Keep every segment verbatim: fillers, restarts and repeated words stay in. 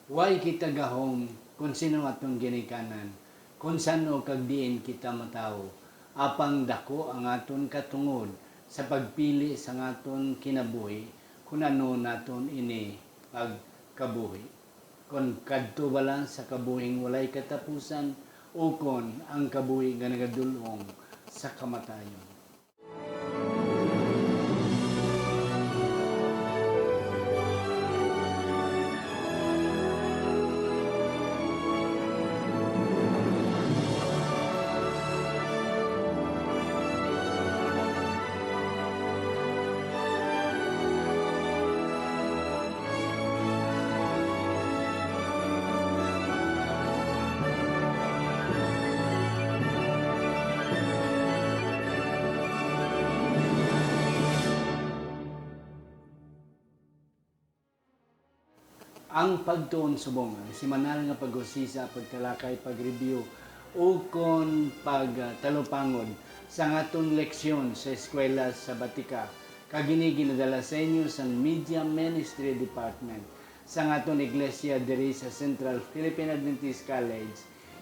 Way kita gahom kon sino aton ginikanan, kon san-o kag diin kita matawo, apang daku ang aton katungod sa pagpili sang aton kinabuhi, kon ano naton ini pagkabuhi, kon kadto bala sa kabuhing walay katapusan, ukon ang kabuhi nga nagadul-ong sa kamatayon. Ang pagtuon subong, ang semanal nga pag-usisa, pagtalakay, pag-review, ukon pagtalupangod sang aton leksyon sa eskwela sa Batika, kag ini ginadala sa inyo sang Media Ministry Department sang aton iglesia diri sa Central Philippine Adventist College,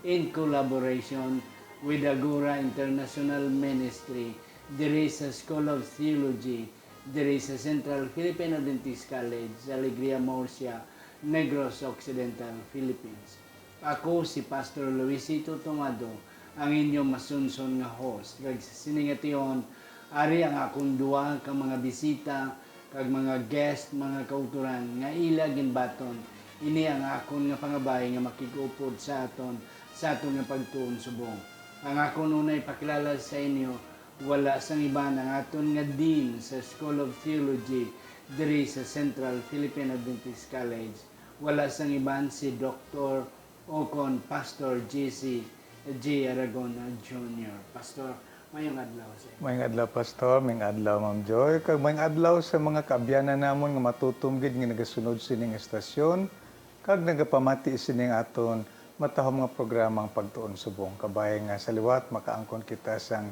in collaboration with Agora International Ministry diri sa School of Theology diri sa Central Philippine Adventist College sa Alegria, Murcia, Negros Occidental, Philippines. Ako si Pastor Luisito Tomado, ang inyong masunson nga host, kag sa sini nga tion, ari ang akong duha ka mga bisita kag mga guest, mga kautoran, nga ila ginbaton ini ang akon nga pangabay nga makig-upod sa aton sa aton nga pagtuon subong. Ang akon unay pakilala sa inyo, wala sang iban ang aton nga Dean sa School of Theology diri sa Central Philippine Adventist College, wala sang iban si Doktor ukon Pastor J C J Aragon Junior. Pastor, mayong adlaw sa inyo. Mayong adlaw, Pastor. Mayong adlaw, Ma'am Joy. Kag mayong adlaw sa mga kaabyanan namon nga matutom gid nga nagasunod sining estasyon kag nagapamati sining aton matahom nga programang Pagtuon Subong. Kabay nga sa liwat makaangkon kita sang,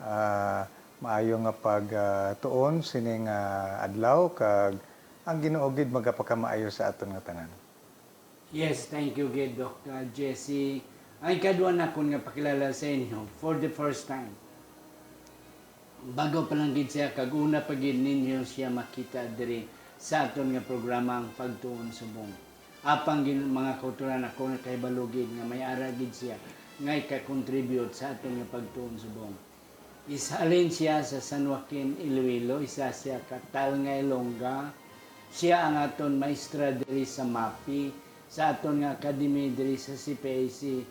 ah, maayo nga pag, ah, tuon sining, ah, adlaw, kag ang Ginoo gid magapakamaayo sa aton nga tanan. Yes, thank you gid, Doc, uh, Jesse. Ang ikadua nakon nga pakilala sa inyo, for the first time. Bag-o pa lang gid siya, kag una pa gid ninyo siya makita diri sa aton nga programa, ang Pagtuon Subong. Apang gin-, mga kautoran, ako nakahibalo gid nga may ara gid siya nga ika-contribute sa aton nga Pagtuon Subong. Isa halin siya sa San Joaquin, Iloilo, isa siya ka Tal nga Ilongga. Siya ang aton maestra diri sa MAPEH, sa aton nga academy diri sa C P A C,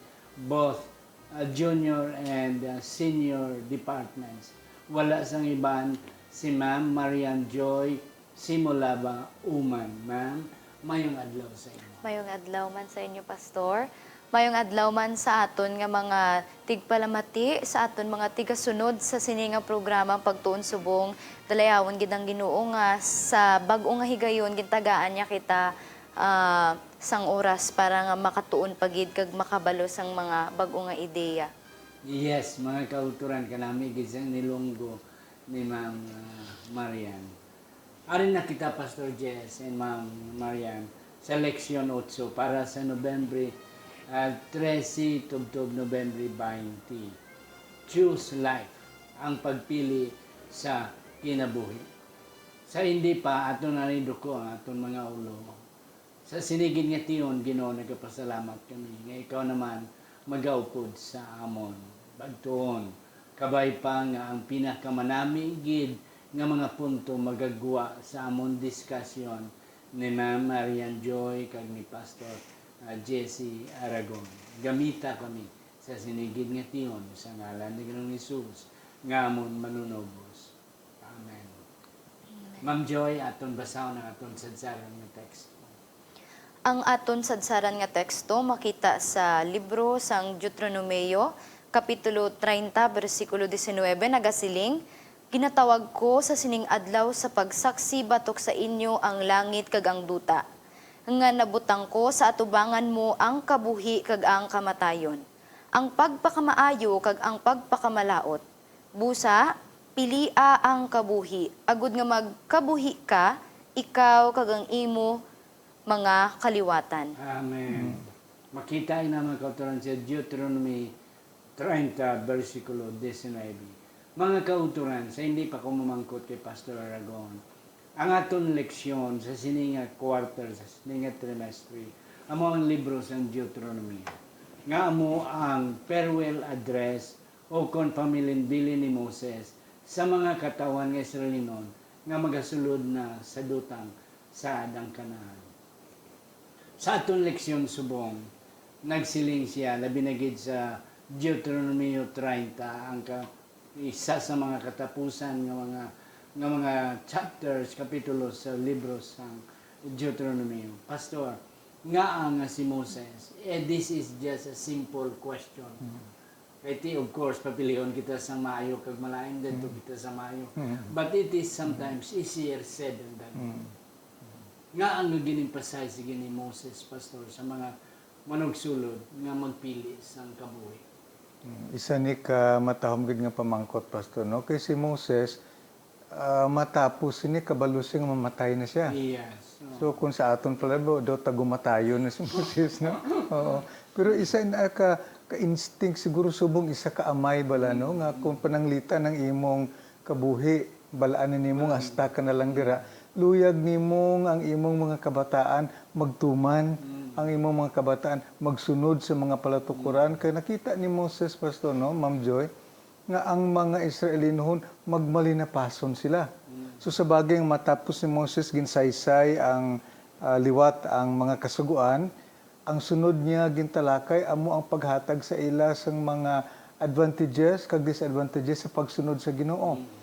both, uh, junior and, uh, senior departments. Wala sang iban, si Ma'am Marian Joy Simulaba Uman. Ma'am, mayong adlaw sa inyo. Mayong adlaw man sa inyo, Pastor. Mayong adlaw man sa aton nga mga tigpalamati, sa aton mga tigasunod sa sini nga programa, Pagtuon Subong. Dalayawon gid ang Ginoo nga sa bag-o nga higayon gintagaan niya kita, ah, sang oras para nga makatuon pa gid kag makabalo sang mga bag-o nga ideya. Yes, mga kautoran, kanami gid sang nilunggo ni Ma'am, ah, Marian. Ari na kita, Pastor Jess and Ma'am Marian, sa Leksyon Otso para sa November, ah, trese tubtob November twenty. Choose life, ang pagpili sa kinabuhi. Sa hindi pa, aton na rin duko ang aton mga ulo. Sa sini gid nga tion, Ginoo, nagapasalamat kami nga ikaw naman magaupod sa amon. Pagtuon, kabay pa nga ang pinakamanami gid nga mga punto magagwa sa amon diskasyon ni Ma'am Marian Joy kag ni Pastor, ah, Jesse Aragon. Gamita kami sa sini gid nga tion sa ngalan ni Ginoong Jesus nga amon Manunubos. Amen. Amen. Ma'am Joy, aton basahon ang aton sadsaran nga teksto. Ang aton sadsaran nga teksto makita sa libro sang Deuteronomio, Kapitulo treinta, bersikulo diecinuebe, nagasiling, "Ginatawag ko sa sining adlaw sa pagsaksi batok sa inyo ang langit kag ang duta, nga nabutang ko sa atubangan mo ang kabuhi kag ang kamatayon, ang pagpakamaayo kag ang pagpakamalaut." Busa, pilia ang kabuhi, agod nga magkabuhi ka, ikaw kag ang imo mga kaliwatan. Amen. Makita ina, mga kautoran, sa Deuteronomy treinta, bersikulo diecinuebe. Mga kautoran, sa hindi pa ko mamangkot kay Pastor Aragon, ang aton leksyon sa sini nga quarter, sa sini nga trimestre, amo ang libro sang Deuteronomy, nga amo ang farewell address o kon pamilinbilin ni Moses sa mga katawhan nga Israelinon nga magasulod na sa dutang sa Dangkanaan. Sa aton leksyon subong, nagsiling sia, labi na gid sa Deuteronomio treinta, ang ka, isa sa mga katapusan nga mga, nga mga chapters, kapitulo sa libro sang Deuteronomio. Pastor, ngaa nga si Moses? Eh, this is just a simple question. Kay ti, of course, papilion kita sa maayo kag malain, didto kita sa maayo. But it is sometimes easier said than done. Ngaa nga gin-emphasize gid ni Moses, Pastor, sa mga manugsulod nga magpili sang kabuhi? Mm, isa ni ka matahom gid nga pamangkot, Pastor, no? Kay si Moses, ah, matapos sini, kabalo siya nga mamatay na siya. Yes. So, kung sa aton pala, bo, daw tagumatayon na si Moses, no? Oo. Pero isa na ka, ka-instinct siguro subong isa ka amay bala, no? Nga kung pananglitan ang imong kabuhi, balaan na nimo nga hasta ka na lang dira. Luyag nimo nga ang imong mga kabataan magtuman, ang imong mga kabataan magsunod sa mga palatukuran. Kay nakita ni Moses, Pastor, no, Ma'am Joy, nga ang mga Israelinhon magmalinapason sila. So sa bagay nga matapos ni Moses ginsaysay ang, ah, liwat ang mga kasugoan, ang sunod niya gintalakay amo ang paghatag sa ila sang mga advantages kag disadvantages sa pagsunod sa Ginoo.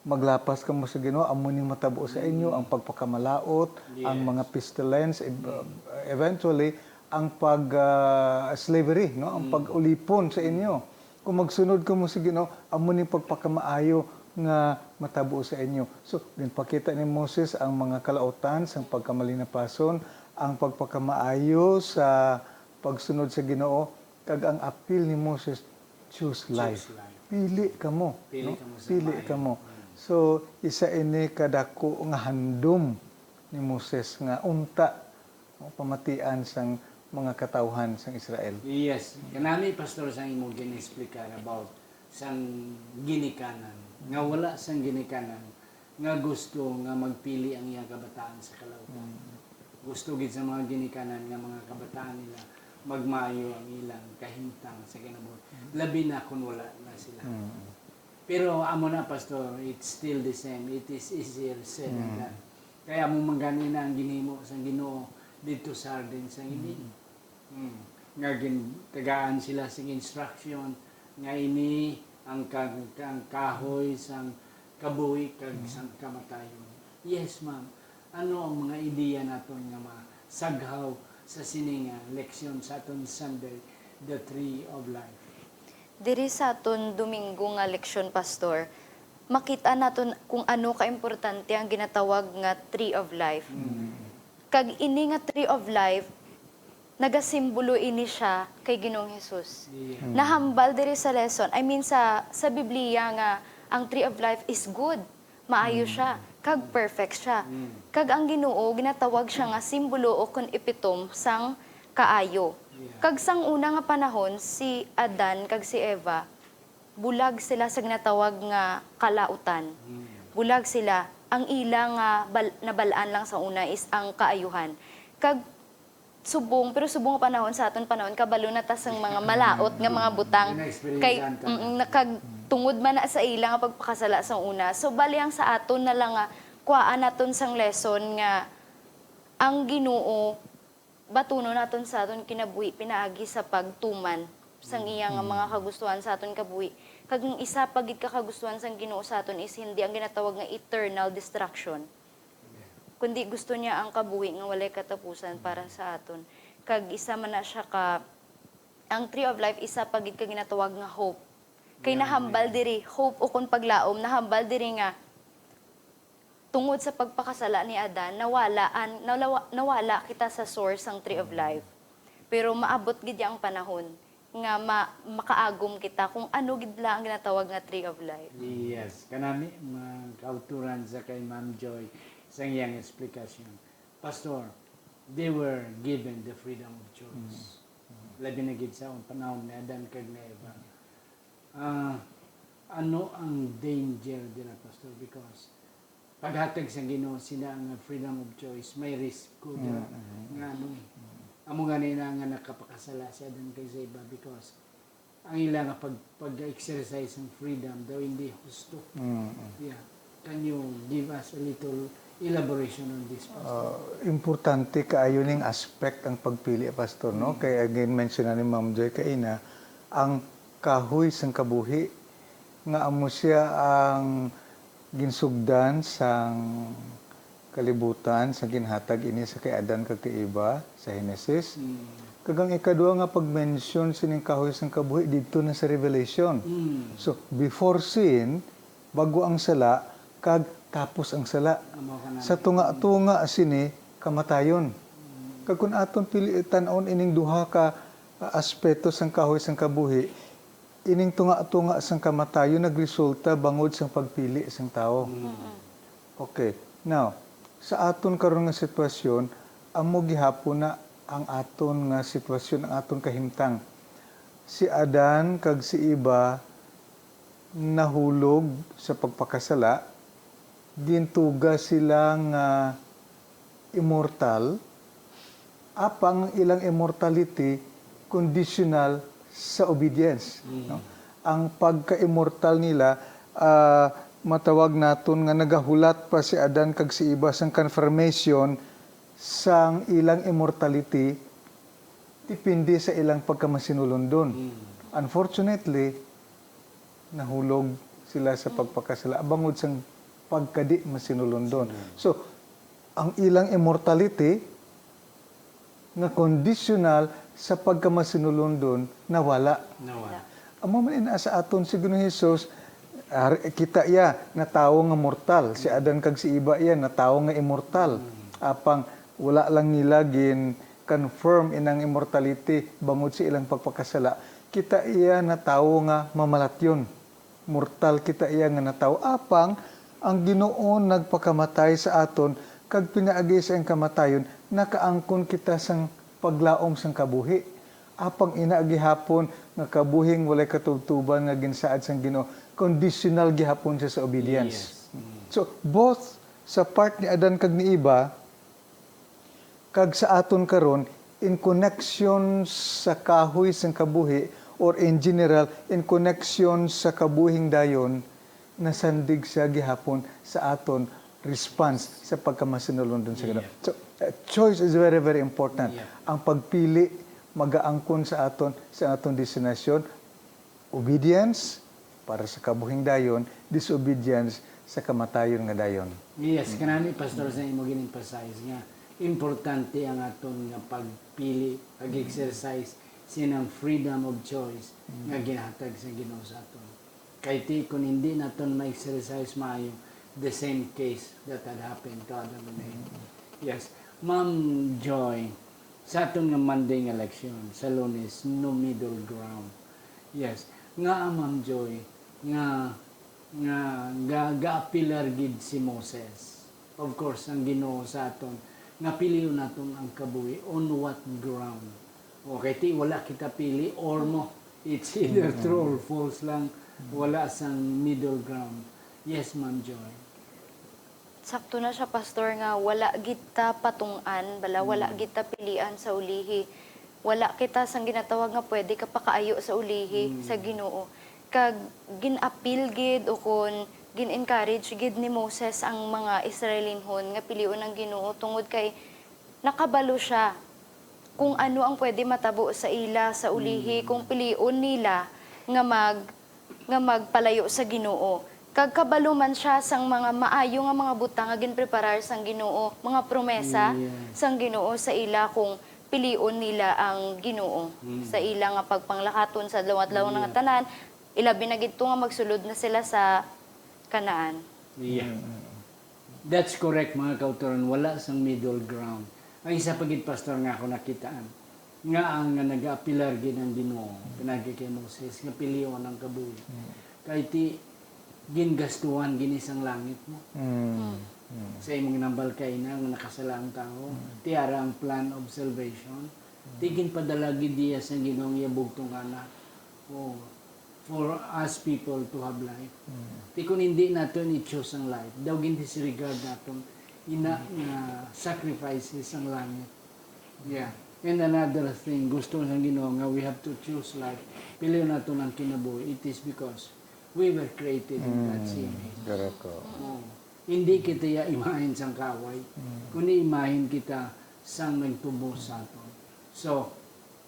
Maglapas kamo sa Ginoo, amo ning matabo sa inyo, ang pagpakamalaot, ang mga pestilence, ev- eventually ang pag ah, slavery, no, ang pag-ulipon sa inyo. Kung magsunod kamo sa Ginoo, amo ni pagpakamaayo nga matabo sa inyo. So, ginpakita ni Moses ang mga kalautan sang pagkamalinapason, ang pagpakamaayo sa pagsunod sa Ginoo, kag ang apil ni Moses, choose life. Choose life. Pili kamo. Pili no? kamo sa Pili maayo. kamo. So, isa ini ka dako nga handom ni Moses nga unta no, pamatian sang mga katawhan sang Israel. Yes. Kanami, Pastor, sang imong gin-explicar about sang ginikanan. Nga wala sang ginikanan nga gusto nga magpili ang iyang kabataan sa kalautan. Gusto gid sa mga ginikanan nga mga kabataan nila magmayo ang ilang kahimtang sa kinabuhi. Labi na kung wala na sila. Pero amo na, Pastor, it's still the same. It is easier said than done. Kaya mo man gani na ang ginhimo sang Ginoo didto sa hardin sang Eden. Mm. Nga gintagaan sila sing instruction nga ini ang kag-, ang kahoy sang kabuhi kag sang kamatayon. Yes, ma'am. Ano ang mga ideya naton nga masaghaw sa sini nga leksyon sa aton Sunday, The Tree of Life? Diri sa aton Domingo nga leksyon, Pastor, makita naton kung ano kaimportante ang ginatawag nga Tree of Life. Kag ini nga Tree of Life, nagasimbolo ini siya kay Ginoong Hesus. Nahambal diri sa lesson, I mean sa sa Biblia nga ang Tree of Life is good, maayo siya, kag perfect siya. Kag ang Ginoo ginatawag siya nga simbolo o kon epitome sang kaayo. Kag sang una nga panahon, si Adan kag si Eva bulag sila sa ginatawag nga kalautan. Bulag sila. Ang ila nga bal- nabal-an lang sa una is ang kaayuhan. Kag subong, pero subong nga panahon, sa aton panahon, kabalo na ta sang mga malaot nga mga butang. Kay, mm, nakag-, tungod man na sa ila nga pagpakasala sa una. So, bali ang sa aton na lang nga, kuhaan naton sang lesson nga ang Ginoo batunon naton sa aton kinabuhi pinaagi sa pagtuman sang iya nga mga kagustuhan sa aton kabuhi. Kag ang isa pa gid ka kagustuhan sang Ginoo sa aton is hindi ang ginatawag nga eternal destruction, kundi gusto niya ang kabuhi nga walay katapusan para sa aton. Kag isa man na siya ka, ang Tree of Life, isa pa gid ka ginatawag nga hope. Kay nahambal diri, hope ukon paglaom, nahambal diri nga tungod sa pagpakasala ni Adan, nawala, an, nalawa, nawala kita sa source sang Tree of Life. Pero maabot gid ang panahon nga ma, makaagom kita kung ano gid la ang ginatawag nga Tree of Life. Yes, kanami, mga kauturan sa kay Ma'am Joy sa iyang explanation. Pastor, they were given the freedom of choice. Labi na gid sa panahon ni Adan kag ni Eva. Ah, ano ang danger dira, Pastor? Because paghatag sa Ginoo sila nga freedom of choice, may risk ko dira Mm, mm. nga ano eh. Amo gani na nga nakapakasala si Adan kag si Eva because ang ila nga pag, pag-exercise ng freedom daw hindi husto. Mm, mm. Yeah. Can you give us a little elaboration on this, Pastor? Ah, importante kaayo ning aspect ang pagpili, Pastor, no? Mm. Kay again, mention na ni Ma'am Joy kaina, ang kahoy sang kabuhi nga amo siya ang ginsugdan sang kalibutan sa ginhatag ini sa kay Adan kag kay Eva sa Henesis. Mm. Kag ang ikadua nga pag-mention sining kahoy sang kabuhi didto na sa Revelation. Mm. So, before sin, bago ang sala, kag tapos ang sala. Amo ka na. Sa tunga-tunga sini, kamatayon. Mm. Kag kun aton pili tan-on ining duha ka, ah, aspeto sang kahoy sang kabuhi, ining tunga-tunga sang kamatayon nagresulta bangod sang pagpili sang tawo. Mm. Okay. Now, sa aton karon nga sitwasyon, amo gihapon na ang aton nga sitwasyon, ang aton kahimtang. Si Adan kag si Eva nahulog sa pagpakasala, gintuga sila nga immortal, apang ang ilang immortality conditional sa obedience, Mm. no? Ang pagka-immortal nila, ah, matawag naton nga nagahulat pa si Adan kag si Eva sang confirmation sang ilang immortality depende sa ilang pagkamasinulundon. Mm. Unfortunately, nahulog sila sa pagpakasala bangod sang pagkadi masinulundon. Mm. So, ang ilang immortality nga conditional sa pagkamasinulundon nawala. Nawala. Amo man ina sa aton si Ginoong Hesus, ar-, kita iya nga tawo nga mortal, si Adan kag si Eva iya nga tawo nga immortal. Mm. Apang wala lang nila gin-confirm inang immortality bangod sa ilang pagpakasala. Kita iya nga tawo nga mamalatyon. Mortal kita iya nga natawo. Apang ang Ginoo nagpakamatay sa aton, kag pinaagi sa iyang kamatayon, nakaangkon kita sang paglaom sang kabuhi. Apang ina gihapon nga kabuhing walay katubtuban nga ginsaad sang Ginoo, conditional gihapon siya sa obedience. Yes. Mm. So, both sa part ni Adan kag ni Eva, kag sa aton karon, in connection sa kahoy sang kabuhi, or in general, in connection sa kabuhing dayon, nasandig siya gihapon sa aton response sa pagkamasinulundon sa Ginoo. Yeah. So, uh, choice is very, very important. Yeah. Ang pagpili magaangkon sa aton, sa aton destinasyon, obedience para sa kabuhing dayon, disobedience sa kamatayon nga dayon. Yes, kanami, Pastor, sa imo gin-emphasize nga importante ang aton nga pagpili, pag-exercise sinang freedom of choice nga ginhatag sa Ginoo sa aton. Kay ti, kung hindi naton ma-exercise maayo, the same case that had happened to Adam and Eve. Yes. Ma'am Joy, sa aton nga Monday nga leksyon, sa Lunes, no middle ground. Yes. Nga, Ma'am Joy, nga, nga ga-, gaapilar gid si Moses. Of course, ang Ginoo sa aton, nga pilion naton ang kabuhi. On what ground? Okay, ti, wala kita pili, or mo, it's either true or false lang, wala sang middle ground. Yes, Ma'am Joy. Sakto na siya, Pastor, nga wala gid ta patung'an, bala, wala gid ta pilian sa ulihi. Wala kita sang ginatawag nga pwede ka pakaayo sa ulihi sa Ginoo. Kag gin-appeal gid o kon gin-encourage gid ni Moses ang mga Israelinhon nga pilion ang Ginoo tungod kay nakabalo siya kung ano ang pwede matabo sa ila sa ulihi kung pilion nila nga mag-, nga magpalayo sa Ginoo. Kag kabalo man siya sang mga maayo nga mga butang nga ginpreparar sang Ginoo, mga promesa sang Ginoo sa ila kung pilion nila ang Ginoo sa ila nga pagpanglakaton sa adlaw-adlaw nga tanan, ilabi na gid to nga magsulod na sila sa Canaan. Yeah. That's correct, mga kautoran. Wala sang middle ground. Ang isa pa gid, Pastor, nga ako nakitaan, nga ang, nga nag-aapilar gid ang Ginoo pinagi kay Moses, nga pilion ang kabuhi. Kay ti, gingastuhan gini sang langit mo. Mm. Sa imong ginhambal kaina nga nakasala ang tawo, ti ara ang plan of salvation. Ti ginpadala gid niya sang Ginoo ang iya bugtong nga anak. Oh, for us people to have life. Ti kung hindi naton i-choose ang life, daw gin-disregard naton ina nga sacrifices ang langit. Yeah. And another thing, gusto sang Ginoo nga we have to choose life. Pilion naton ang kinabuhi. It is because we were created in God's image. Correct ko. Oh. Hindi kita ya imahin sang kaway, kundi imahin kita sang nagtubo sa aton. So,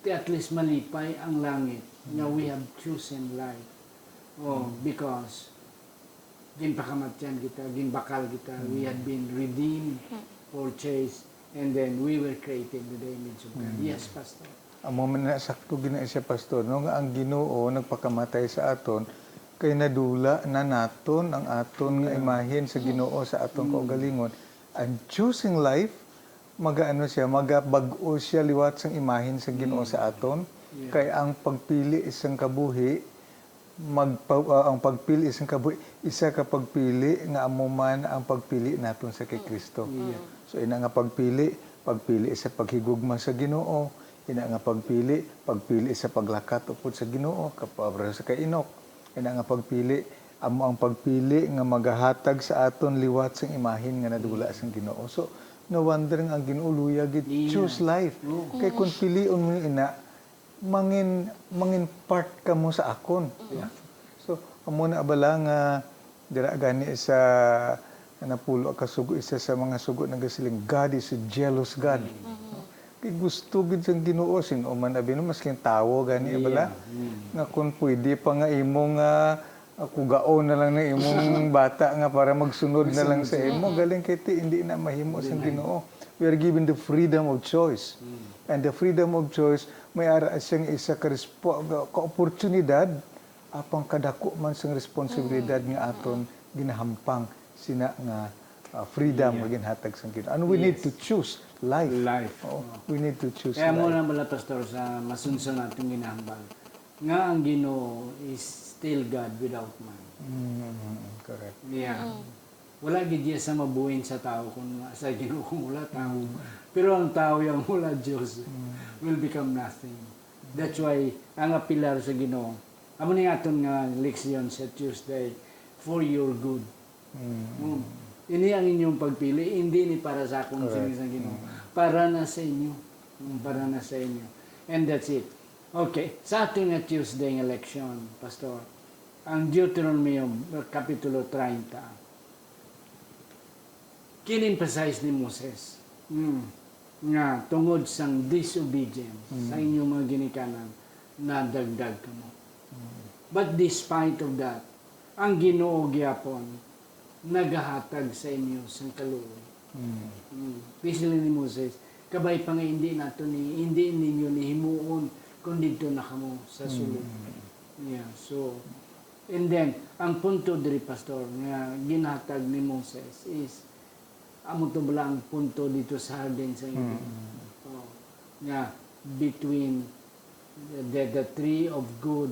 ti at least malipay ang langit nga we have chosen life. Oh, because ginpakamatyan kita, ginbakal kita, we had been redeemed, purchased, and then we were created in the image of God. Yes, Pastor. Amo man na, sakto gid na siya, Pastor, no, nga ang Ginoo nagpakamatay sa aton kay nadula na naton ang aton nga imahin sa Ginoo sa aton kaugalingon. And choosing life, magaano siya, magabag-o siya liwat sang imahin sa Ginoo sa aton. Kay ang pagpili sang kabuhi, magpa, ah, ang pagpili sang kabuhi, isa ka pagpili nga amo man ang pagpili naton sa kay Kristo. So ina nga pagpili, pagpili sa paghigugma sa Ginoo, ina nga pagpili, pagpili sa paglakat upod sa Ginoo, kapabra sa kay Enoch. Ina nga pagpili, amo ang pagpili nga magahatag sa aton liwat sang imahin nga nadula sang Ginoo. So, no wonder nga ang Ginoo luya gid, Yeah. Choose life. Oo. Kay kung pilion mo ina, mangin mangin part kamo sa akon. So, amo na bala nga dira gani sa napulo ka sugo, isa sa mga sugo nagasiling, "God is a jealous God." Kay gusto gid sang Ginoo, sin-o man abi, no, maskin tawo gani bala, nga kung pwede pa nga imo nga, ah, kugaon na lang na imong bata nga para magsunod na lang sa imo, galing kay ti hindi na mahimo sang Ginoo. We are given the freedom of choice. And the freedom of choice, may ara siyang isa ka respo-, ka oportunidad, apang kadako man sang responsibilidad nga aton ginahampang sina nga, ah, freedom nga ginhatag sang Ginoo. And we need to choose life. Life. Oo, we need to choose Kaya mo life. na bala, Pastor, sa masunsa natin ginahambal, nga ang Ginoo is still God without man. Mm, correct. Yeah. Wala gid diya sa mabuhin sa tao kung sa Ginoo kung wala tao. Pero ang tao yang wala Dios will become nothing. That's why ang apilar sa Ginoo, amo ni aton nga leksyon sa Tuesday, "For your good." Mm. Ini ang inyong pagpili, hindi ni para sa akon, siling sa Ginoo. Para na sa inyo. Mm, para na sa inyo. And that's it. Okay, sa aton nga Tuesday nga leksyon, Pastor, ang Deuteronomium, Kapitulo treinta, kin-emphasize ni Moses, mm, nga tungod sang disobedience sa inyong mga ginikanan, nadagdag kamo. But despite of that, ang Ginoo gyapon nagahatag sa inyo sang kaluoy. Mm. Basically ni Moses, kabay pa nga hindi nato ni, hindi ninyo ni himuon kung didto na kamo sa sulod. Yeah, so, and then, ang punto diri, Pastor, nga ginhatag ni Moses is, amo to bala ang punto dito sa Hardin sa Eden. Oh, nga between the, the, the tree of good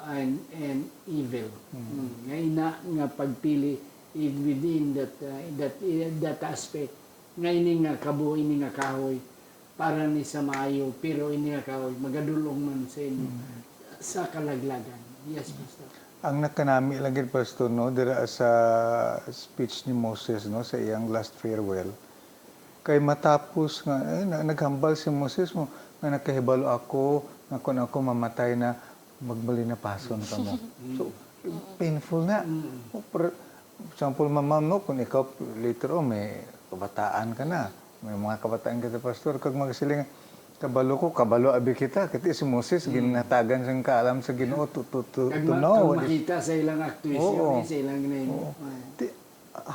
and, and evil. Mm. Nga ina nga pagpili in, within that, uh, that, that aspect. Nga ini nga kabo, ini nga kahoy, para ni sa maayo, pero ini nga kahoy, magadulong man sa inyo sa kalaglagan. Yes, Pastor. Ang nakanami lang gid, Pastor, no, dira sa speech ni Moses, no, sa iyang last farewell, kay matapos nga, eh, na, naghambal si Moses mo, nga nakahibalo ako nga kung ako mamatay na, magmalinapason kamo. So, painful na. O, per-, example, ma'am, no, kung ikaw later on may kabataan ka na, may mga kabataan ka na, Pastor, kag magsiling, "Kabalo ko, kabalo abi kita." Kay ti si Moses, ginhatagan sang kaalam sa Ginoo to, to, to, Kag to ma- know kag what is makita sa ilang aktuasyon, Oo. eh, sa ilang ginahimo. Oo. Ti,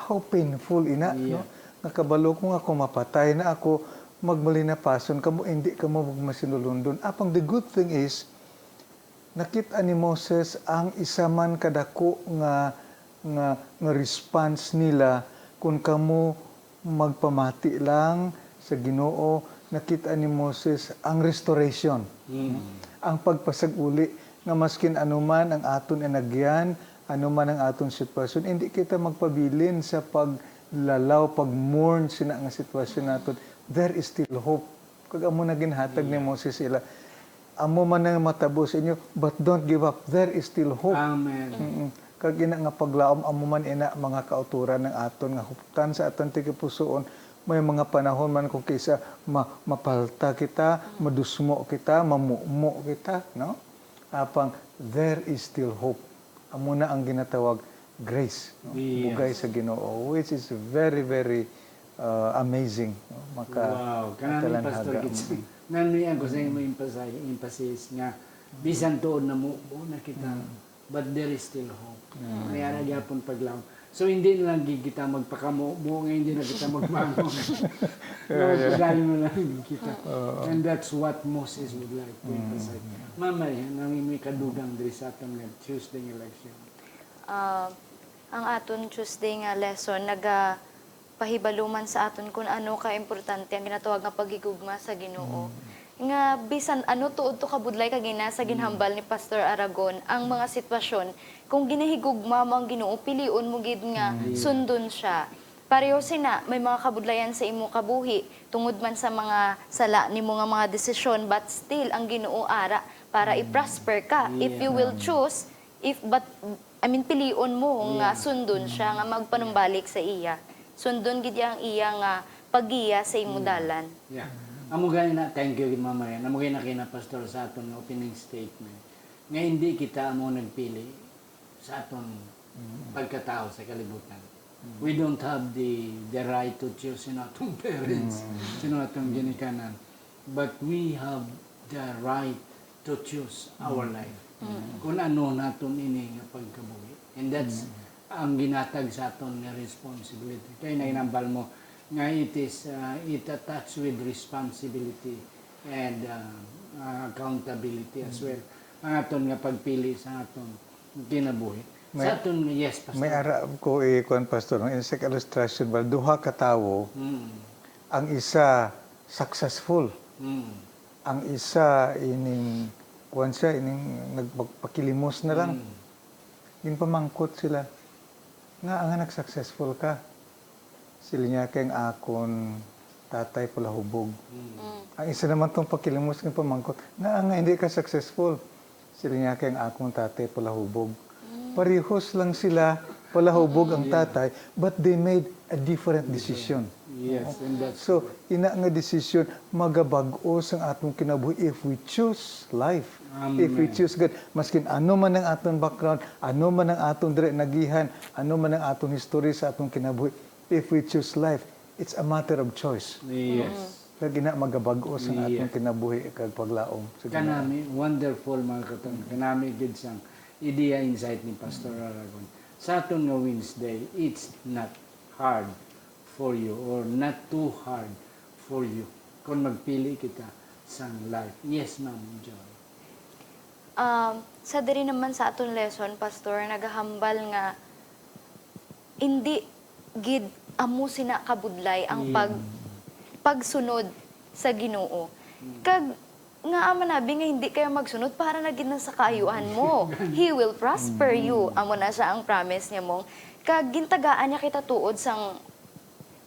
how painful ina, Yeah. no? Nga kabalo ko nga kung mapatay na ako, magmalinapason kamo, hindi kamo magmasinulundon. Apang the good thing is, nakit-a ni Moses ang isa man kadako nga, nga, nga response nila kun kamo magpamati lang sa Ginoo. Nakit-a ni Moses ang restoration, ang pagpasag-uli nga maskin ano man ang aton inagyan, ano man ang aton sitwasyon, hindi kita magpabilin sa pag lalaw, pag-mourn sina nga sitwasyon naton, there is still hope. Kag amo na ginhatag ni Moses sila. Amo man ang matabo sa inyo, but don't give up. There is still hope. Amen. Mm-mm. Kag ina nga paglaom, amo man ina mga kauturan ng aton nga huptan sa aton tigipusoon. May mga panahon man kung kisa ma-, mapalta kita, madusmo kita, mamumo kita, no? Apang there is still hope. Amo na ang ginatawag grace, no? Yes. Bugay sa Ginoo, which is very, very, uh, amazing, no? Maka-, Wow, kanami, Pastor, matalanhaga. Gitz. Nami ako sa imo emphasis, emphasis nga bisan tuod na mo, mo na kita, but there is still hope. May ara gyapon paglaom. So, hindi na lang gid kita magpakamumo nga hindi na kita magbangon. Yeah, yeah. Padayon na lang gid kita. Oo. And that's what Moses would like to emphasize. Ma'am Maria, nami may kadugang diri sa aton nga Tuesday nga leksyon. Ah, ang aton Tuesday nga lesson nagapahibaluman sa aton kung ano ka importante ang ginatawag nga paghigugma sa Ginoo. Nga bisan ano tuod to kabudlay kag ina sa ginhambal ni Pastor Aragon, ang mga sitwasyon, kung ginahigugma mo ang Ginoo, pilion mo gid nga sundon siya. Pareho sina, may mga kabudlayan sa imo kabuhi, tungod man sa mga sala nimo nga mga desisyon, but still, ang Ginoo ara para i-prosper ka. If you will choose, if, but, I mean, pilion mo nga sundon siya, nga magpanumbalik sa iya. Sundon gid iya ang iya nga paggiya sa imo dalan. Yeah. Amo gani na, thank you, Ma'am Marian. Amo gani na kina Pastor sa aton nga opening statement. Nga hindi kita amo nagpili sa aton pagkatao sa kalibutan. We don't have the, the right to choose sa atong parents, sa atong ginikanan. But we have the right to choose our life. Kung ano naton ini nga pagkabuhi. And that's ang ginatag sa aton nga responsibility. Kay nainambal mo nga it is, uh, it attached with responsibility and, uh, uh, accountability as well. Ang aton nga pagpili sa aton kinabuhi. May, sa aton, yes, Pastor. May ara ko, eh, kuwan, Pastor, no? In sa illustration, ba, duha ka tawo, ang isa successful, ang isa ining, kuwan siya, ining nagpagpakilimos na lang. Ginpamangkot sila, "Ngaa nga nag-successful ka?" Siling niya, "Kay ang akon tatay palahubog." Mm. Ang isa naman tong pakilimos nga pamangkot, "Ngaa nga hindi ka successful?" Siling niya, "Kay ang akon tatay palahubog." Mm. Parehos lang sila, palahubog ang tatay, but they made a different decision. Yes, and that's So, ina nga decision, magabag-o sang atong kinabuhi if we choose life. If we Amen. choose God. Maskin ano man ang aton background, ano man ang aton diri nagihan, ano man ang aton history sa atong kinabuhi, if we choose life, it's a matter of choice. Yes. Kag ina, magabag-o sang aton Yes. kinabuhi kag paglaom sa Ginoo. Kanami, wonderful, mga katong. Kanami gid sang ideya, insight ni Pastor Aragon. Sa aton nga Wednesday, it's not hard for you or not too hard for you kung magpili kita sang life. Yes, Ma'am Joy. Um, sa diri naman sa aton lesson, Pastor, nagahambal nga indi gid amo sina kabudlay ang Yeah. pag-, pagsunod sa Ginoo. Mm. Kag nga man abi nga hindi kayo magsunod para na gid na sa kaayuhan mo. He will prosper you. Mm. Amo na siya ang promise niya mo. Kag gintagaan niya kita tuod sang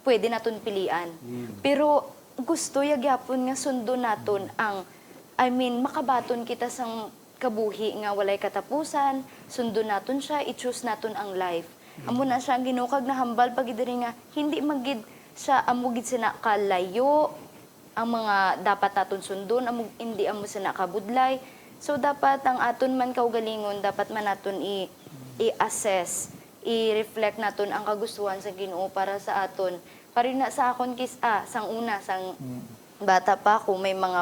pwede naton pilian. Mm. Pero gusto ya gyapon nga sundon naton ang, I mean, makabaton kita sang kabuhi nga walay katapusan, sundon naton siya, i-choose naton ang life. Amo na siya ang Ginoo, kag nahambal pa gid diri nga hindi man gid siya amo gid sina kalayo ang mga dapat naton sundon, amo, hindi amo sina kabudlay. So, dapat ang aton man kaugalingon, dapat man naton i-, i-assess, i-reflect naton ang kagustuhan sa Ginoo para sa aton. Pareho na sa akon kis-, ah, sang una, sang Mm. bata pa ako, may mga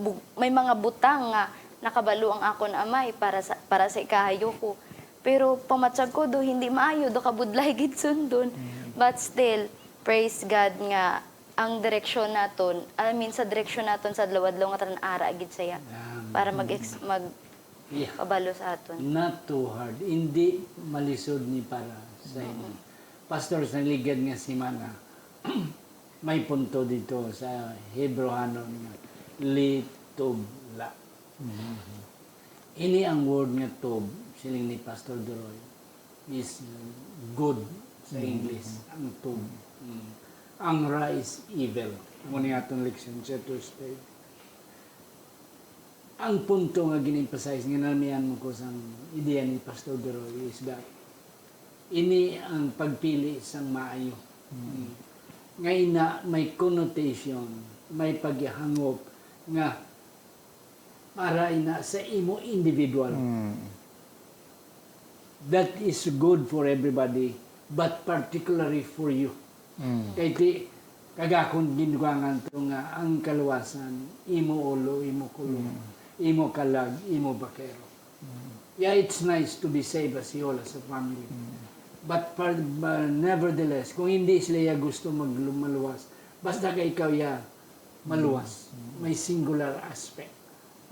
bu-, may mga butang nga nakabalo ang akon amay para sa, para sa ikahayo ko. Pero pamatyag ko, do hindi maayo, do kabudlay gid sundon. Mm. But still, praise God nga ang direksyon naton, I mean, sa direksyon naton sa adlaw-adlaw nga tanan ara gid saya Amen. para mag-ex-, mag-, Yeah. pabalo sa aton. Not too hard. Hindi malisod ni para sa imo. Mm. Pastor, sa ligad nga semana, may punto dito sa Hebrehanon nga li tub la. Mhm. Ini ang word nga tub, siling ni Pastor Duroy, is good sa English, ang tomb. Mm. Ang ra is evil. Amo ni atong leksyon sa Tuesday. Ang punto nga gin-emphasize nga namian mo ko sang ideya ni Pastor Duroy is that ini ang pagpili sang maayo. Mm. Nga ina may connotation, may paghangop nga para ina sa imo individual. Mm. That is good for everybody, but particularly for you. Mm. Kay ti, kag akon gindugangan to nga ang kaluwasan, imo ulo, imo kulong, Mm. imo kalag, imo bakero. Mm. Yeah, it's nice to be saved as a whole, as a family. Mm. But, par-, but nevertheless, kung hindi sila ya gusto maglumaluwas, basta ka ikaw ya maluwas, Mm. may singular aspect.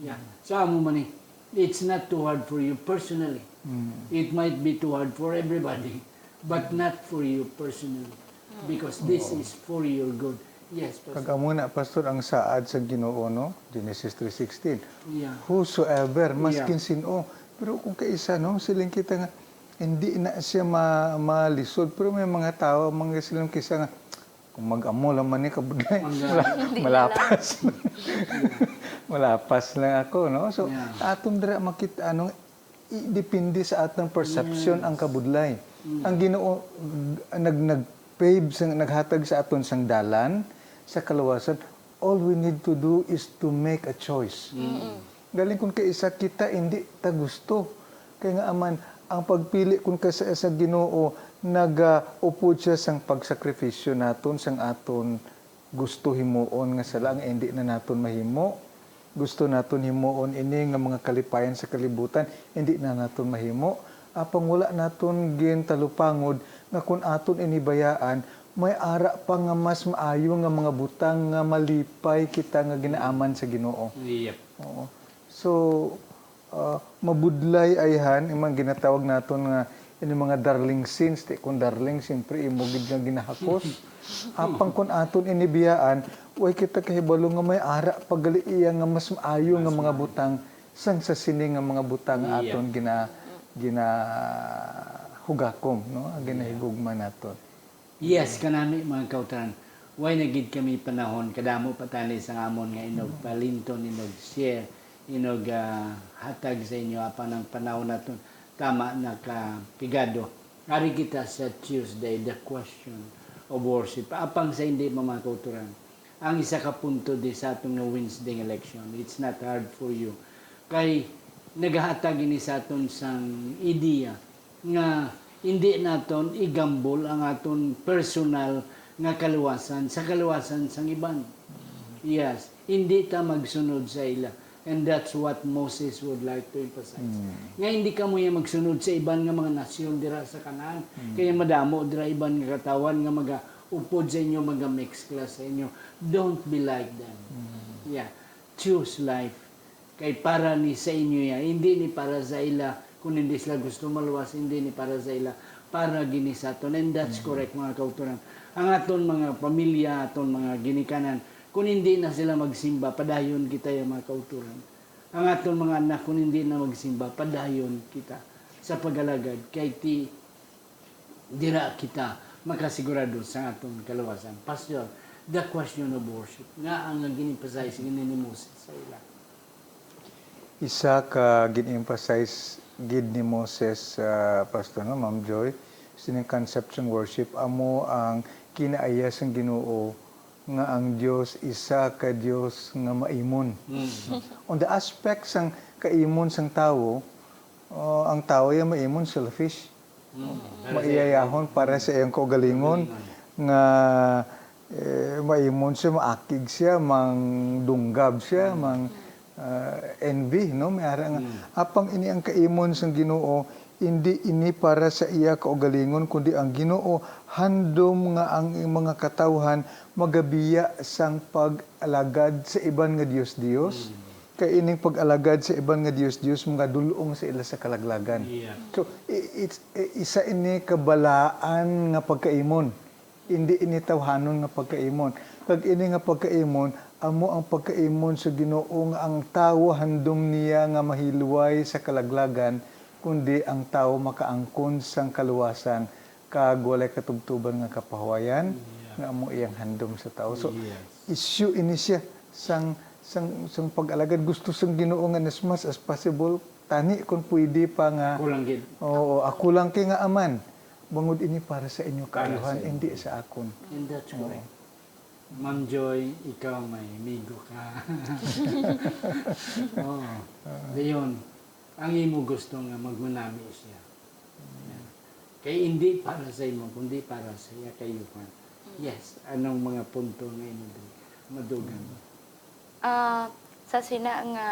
Yeah. Mm. So, amo man ni, it's not too hard for you personally. Mm. It might be too hard for everybody, but not for you personally. Mm. Because this Oo. is for your good. Yes, Pastor. Kag amo na, Pastor, ang saad sa Ginoo, no? Genesis three sixteen. Yeah. Whosoever, Yeah. maskin sin-o. Pero kung kaisa, no, siling kita nga, hindi na siya ma-, malisod. Pero may mga tao, mga siling kisa nga, kung mag-amo lang man ni kabudlay, Ang mala-, Hindi malapas. Malapas lang ako, no? So, Yeah. atong dira makita, ano, i-, depende sa atong perception Yes. ang kabudlay. Mm. Ang Ginoo, nag-, nag-pave sa, naghatag sa aton sang dalan, sa kaluwasan. All we need to do is to make a choice. Mm. Galing kung kaisa kita, hindi ta gusto. Kay nga aman, ang pagpili kun kaisa sa Ginoo, nagaupod siya sang pagsakripisyo naton, sang aton gusto himuon nga sala nga indi na naton mahimo. Gusto naton himuon ini nga mga kalipayan sa kalibutan, indi na naton mahimo. Apang wala naton gintalupangod nga kun aton ini bayaan, may ara pa nga mas maayo nga mga butang nga malipay kita nga ginaaman sa Ginoo. Yep. Oo. So, ah, mabudlay ayhan, yung mga ginatawag naton nga, yung mga darling sins, ti kun darling, siyempre, imo gid nga ginahakos. Apang kun aton ini biyaan, way kita kahibalo nga may ara pa gali iya nga mas maayo nga Mas mga maayo. butang sang sa sini nga mga butang nga Yeah. aton gina-, ginahugakom, no? Ang Yeah. ginahigugma naton. Yes, kanami, mga kautoran. Way na gid kami panahon, kadamo pa tani sang amon nga inog Mm. palinton, inog share, inog, ah, hatag sa inyo, apan ang panahon naton tama na ka pigado. Ari kita sa Tuesday, the question of worship. Apang sa hindi, mga kautoran, ang isa ka punto di sa aton nga Wednesday nga leksyon, it's not hard for you. Kay nagahatag ini sa aton sang ideya nga hindi naton igambol ang aton personal nga kaluwasan sa kaluwasan sang iban. Yes, hindi ta magsunod sa ila. And that's what Moses would like to emphasize. Mm. Nga hindi kamo ya magsunod sa iban nga mga nasyon dira sa Canaan. Mm. Kaya madamo dira iban nga katawan nga magaupod sa inyo, maga-mix class sa inyo. Don't be like them. Mm. Yeah. Choose life. Kay para ni sa inyo ya, hindi ni para sa ila. Kung hindi sila gusto maluwas, hindi ni para sa ila, para gini sa aton. And that's Mm. correct, mga kautoran. Ang aton mga pamilya, aton mga ginikanan, kung hindi na sila magsimba, padayon kita ya, mga kautoran. Ang aton mga anak, kung hindi na magsimba, padayon kita sa pag-alagad. Kay ti, dira kita makasigurado sa aton kaluwasan. Pastor, the question of worship, nga ang gin-emphasize gid ni Moses sa ila. Isa ka gin-emphasize gid ni Moses, ah, Pastor, no, Ma'am Joy, sining concept sang worship, amo ang kinaaya sang Ginoo nga ang Dios isa ka Dios nga maimon. Mm. On the aspect sang kaimon sang tawo, ah, ang tawo ya maimon selfish. Mm. Maiyayahon para sa iyang kaugalingon Kaugalingon. nga, eh, maimon siya, maakig siya, mangdunggab siya, Mm. mang, ah, envy, no? May ara nga, Mm. apang ini ang kaimon sang Ginoo, indi ini para sa iya kaugalingon, kundi ang Ginoo handom nga ang mga katawhan magabiya sang pag-alagad sa iban nga dios-dios. Mm. Kay ining pag-alagad sa iban nga dios-dios magadul-ong sa ila sa kalaglagan. Yeah. So, i-, it's, i-, isa ini kabalaan nga pagkaimon. Indi ini tawhanon nga pagkaimon. Kag ini nga pagkaimon, amo ang pagkaimon sa Ginoo nga ang tawo handom niya nga mahilway sa kalaglagan, kundi ang tawo makaangkon sang kaluwasan kag walay katubtuban nga kapahuwayan, Yeah. nga amo iyang handom sa tao. So, Yes. issue ini siya sang, sang, sang pag-alagad. Gusto sang Ginoo nga as much as possible, tani kung pwede pa nga, Ako lang gid. Oo, ako lang kay nga aman. Bangod ini para sa inyo Para kaayuhan, sa inyo. hindi sa akon. And that's Oo. correct. Ma'am Joy, ikaw may migo ka. Oo. Dayon, ang imo gusto nga magmanami siya. Yan. Kay hindi para sa imo, kundi para sa iya kaayuhan. Yes, anong mga punto nga imo diri? Madugang. Ah, sa sina nga,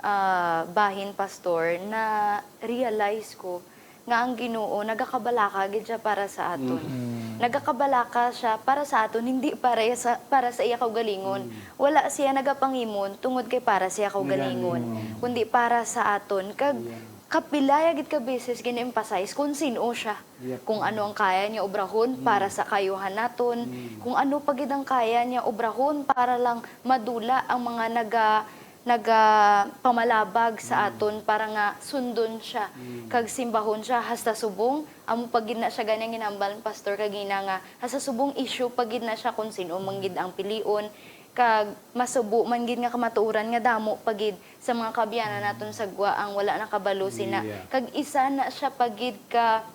ah, bahin, Pastor, na-realize ko nga ang Ginoo nagakabalaka gid siya para sa aton. Mm. Nagakabalaka siya para sa aton, hindi para iya sa, para sa iya kaugalingon. Mm. Wala siya nagapangimon tungod kay para sa iya kaugalingon, Galingon. kundi para sa aton. Kag Yeah. kapila ya gid ka beses gina-emphasize kung sin-o siya. Yep. Kung ano ang kaya niya obrahon Mm. para sa kaayuhan naton, Mm. kung ano pa gid ang kaya niya obrahon para lang madula ang mga naga-, nagapamalabag sa Mm. aton para nga sundon siya Mm. kag simbahon siya. Hasta subong, amo pa gid na siya gani ang ginhambal ni Pastor kagina nga, hasta subong issue pa gid na siya kung sin-o man gid ang pilion, kag masubo man gid nga kamatuoran nga damo pa gid sa mga kaabyanan naton sa gwa ang wala nakabalo sina. Yeah. Kag isa na siya pa gid ka,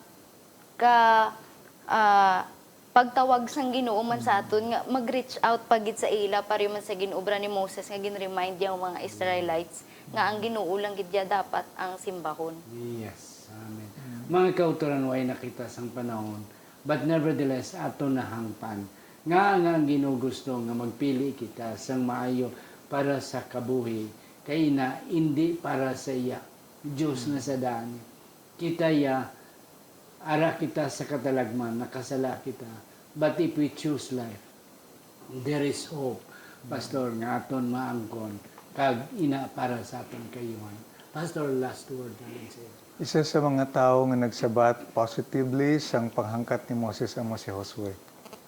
ka, ah, pagtawag sang Ginoo man sa aton nga mag-reach out pa gid sa ila, pareho man sa gin-obra ni Moses nga gin-remind niya ang mga Israelites nga ang Ginoo lang gid niya dapat ang simbahon. Yes. Amen. Mm. Mga kautoran, way na kita sang panahon, but nevertheless, ato nahangpan nga, nga ang Ginoo gusto nga magpili kita sang maayo para sa kabuhi, kay ina, indi para sa iya. Diyos na sa daan. Kita iya, ara kita sa katalagman, nakasala kita. But if we choose life, there is hope, Pastor, nga aton maangkon, kag ina para sa aton kaayuhan. Pastor, last word naman sa iyo. Isa sa mga tawo nga nagsabat positively sang panghangkat ni Moses amo si Josue.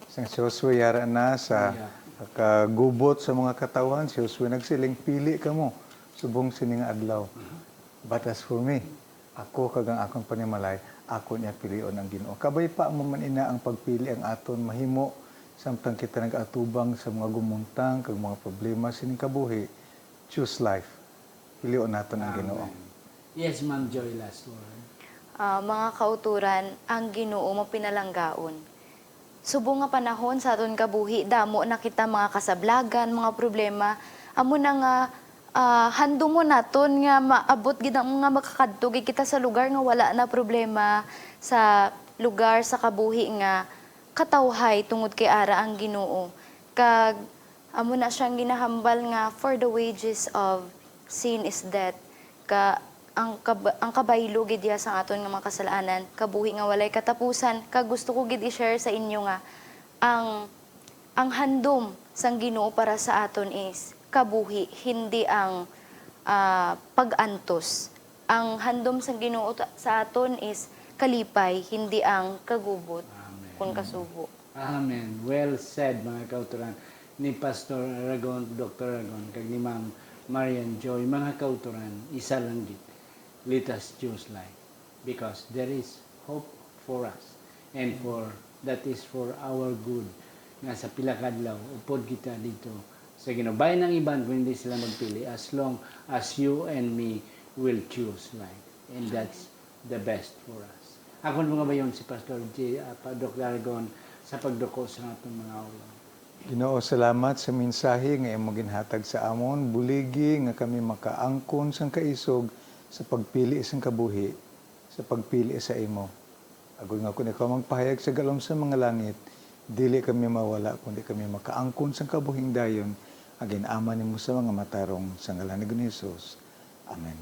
Sang si Josue yara na sa Yeah. kagubot sa mga katawhan, si Josue nagsiling, "Pili kamo subong sini nga adlaw." Uh-huh. But as for me, ako kag ang akon panimalay, akon niya pilion ang Ginoo. Kabay pa mo man ina ang pagpili ang aton mahimo samtang kita nag-atubang sa mga gumuntang kag mga problema sining kabuhi. Choose life. Pilion naton ang Ginoo. Amen. Yes, Ma'am Joy, last word. Ah, mga kauturan, ang Ginoo mapinalanggaon. Subong nga panahon sa aton kabuhi, damo na kita mga kasablagan, mga problema. Amo na nga, ah, handumon naton nga maabot gid ang, nga makakadto gid kita sa lugar nga wala na problema, sa lugar sa kabuhi nga katawhay tungod kay ara ang Ginoo. Kag amo na siyang ginahambal nga, "For the wages of sin is death." Ka, ang kab-, ang kabaylo gid iya sa aton nga mga kasalanan, kabuhi nga walay katapusan. Kag gusto ko gid i-share sa inyo nga ang, ang handom sang Ginoo para sa aton is kabuhi, hindi ang, ah, pag-antos. Ang handom sang Ginoo ta-, sa aton is kalipay, hindi ang kagubot Amen. kun kasubo. Amen. Well said, mga kauturan, ni Pastor Aragon, Doctor Aragon, kag ni Ma'am Marian Joy. Mga kauturan, isa lang gid. Let us choose life, because there is hope for us, and for, that is for our good, nga sa pila ka adlaw upod kita dito sa Ginoo. Bayan ang iban kung hindi sila magpili, as long as you and me will choose life, and that's the best for us. Akon mga bayon si Pastor J, ah, pa, Doc Dargon sa pagduko sa atong mga ulo. Ginoo, salamat sa mensahe nga imo ginhatag sa amon. Buligi nga kami makaangkon sang kaisog sa pagpili sang kabuhi, sa pagpili sa imo. Agod nga kon ikaw magpahayag sa galom sa mga langit, dili kami mawala, kundi kami makaangkon sang kabuhing dayon, nga gin-ama nimo sa mga matarong, sa ngalan ni Ginoong Jesus. Amen.